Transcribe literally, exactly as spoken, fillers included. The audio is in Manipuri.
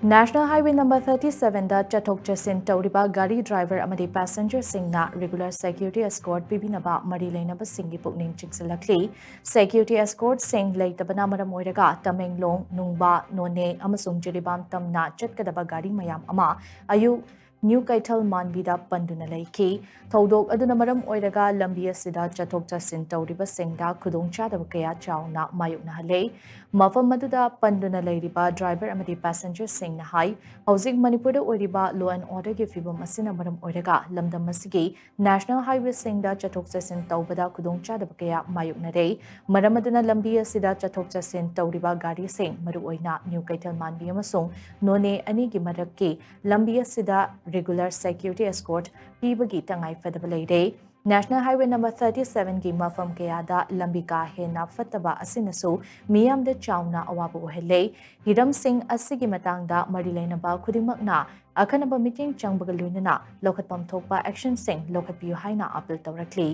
National Highway number thirty seven ꯗ ꯆꯠꯊꯣꯛ ꯆꯠꯁꯤꯟ ꯇꯧꯔꯤꯕ ꯒꯥꯔꯤ ꯗ꯭ꯔꯥꯏꯚꯔ ꯑꯃꯗꯤ ꯄꯦꯁꯦꯟꯖꯔꯁꯤꯡꯅ regular security escort ꯄꯤꯕꯤꯅꯕ ꯃꯔꯤ ꯂꯩꯅꯕꯁꯤꯡꯒꯤ ꯄꯨꯛꯅꯤꯡ ꯆꯤꯡꯁꯤꯜꯂꯛꯂꯤ꯫ Security escortꯁꯤꯡ ꯂꯩꯇꯕꯅ ꯃꯔꯝ ꯑꯣꯏꯔꯒ ꯇꯃꯦꯡꯂꯣꯡ, ꯅꯨꯡꯕꯥ, ꯅꯣꯅꯦ ꯑꯃꯁꯨꯡ ꯖꯤꯔꯤꯕꯥꯝ ꯇꯝꯅ ꯆꯠꯀꯗꯕ ꯒꯥꯔꯤ ꯃꯌꯥꯝ ꯑꯃ ꯑꯌꯨꯛ ꯅ꯭ꯌꯨ ꯀꯩꯊꯦꯜ ꯃꯥꯟꯕꯤꯗ ꯄꯟꯗꯨꯅ ꯂꯩꯈꯤ꯫ ꯊꯧꯗꯣꯛ ꯑꯗꯨꯅ ꯃꯔꯝ ꯑꯣꯏꯔꯒ ꯂꯝꯕꯤ ꯑꯁꯤꯗ ꯆꯠꯊꯣꯛ ꯆꯠꯁꯤꯟ ꯇꯧꯔꯤꯕꯁꯤꯡꯗ ꯈꯨꯗꯣꯡꯆꯥꯗꯕ ꯀꯌꯥ ꯆꯥꯎꯅ ꯃꯥꯌꯣꯛꯅꯍꯜꯂꯦ꯫ ꯃꯐꯝ ꯑꯗꯨꯗ ꯄꯟꯗꯨꯅ ꯂꯩꯔꯤꯕ ꯗ꯭ꯔꯥꯏꯚꯔ ꯑꯃꯗꯤ ꯄꯦꯁꯦꯟꯖꯔꯁꯤꯡꯅ ꯍꯥꯏ, ꯍꯧꯖꯤꯛ ꯃꯅꯤꯄꯨꯔꯗ ꯑꯣꯏꯔꯤꯕ law and orderꯒꯤ ꯐꯤꯕꯝ ꯑꯁꯤꯅ ꯃꯔꯝ ꯑꯣꯏꯔꯒ ꯂꯝꯗꯝ ꯑꯁꯤꯒꯤ national highwayꯁꯤꯡꯗ ꯆꯠꯊꯣꯛ ꯆꯠꯁꯤꯟ ꯇꯧꯕꯗ ꯈꯨꯗꯣꯡꯆꯥꯗꯕ ꯀꯌꯥ ꯃꯥꯌꯣꯛꯅꯔꯦ꯫ ꯃꯔꯝ ꯑꯗꯨꯅ ꯂꯝꯕꯤ ꯑꯁꯤꯗ ꯆꯠꯊꯣꯛ ꯆꯠꯁꯤꯟ ꯇꯧꯔꯤꯕ ꯒꯥꯔꯤꯁꯤꯡ, ꯃꯔꯨꯑꯣꯏꯅ ꯅ꯭ꯌꯨ ꯀꯩꯊꯦꯜ ꯃꯥꯟꯕꯤ ꯑꯃꯁꯨꯡ ꯅꯣꯅꯦ ꯑꯅꯤꯒꯤ ꯃꯔꯛꯀꯤ ꯂꯝꯕꯤ ꯑꯁꯤꯗ regular security escort ꯄꯤꯕꯒꯤ ꯇꯉꯥꯏꯐꯗꯕ ꯂꯩꯔꯦ꯫ National Highway number thirty sevenꯒꯤ ꯃꯐꯝ ꯀꯌꯥꯗ ꯂꯝꯕꯤ ꯀꯥ ꯍꯦꯟꯅ ꯐꯠꯇꯕ ꯑꯁꯤꯅꯁꯨ ꯃꯤꯌꯥꯝꯗ ꯆꯥꯎꯅ ꯑꯋꯥꯕ ꯑꯣꯏꯍꯜꯂꯦ꯫ ꯍꯤꯔꯝꯁꯤꯡ ꯑꯁꯤꯒꯤ ꯃꯇꯥꯡꯗ ꯃꯔꯤ ꯂꯩꯅꯕ ꯈꯨꯗꯤꯡꯃꯛꯅ ꯑꯈꯟꯅꯕ ꯃꯤꯠꯌꯦꯡ ꯆꯪꯕꯒ ꯂꯣꯏꯅꯅ ꯂꯧꯈꯠꯐꯝ ꯊꯣꯛꯄ actionꯁꯤꯡ ꯂꯧꯈꯠꯄꯤꯌꯨ ꯍꯥꯏꯅ appeal ꯇꯧꯔꯛꯂꯤ꯫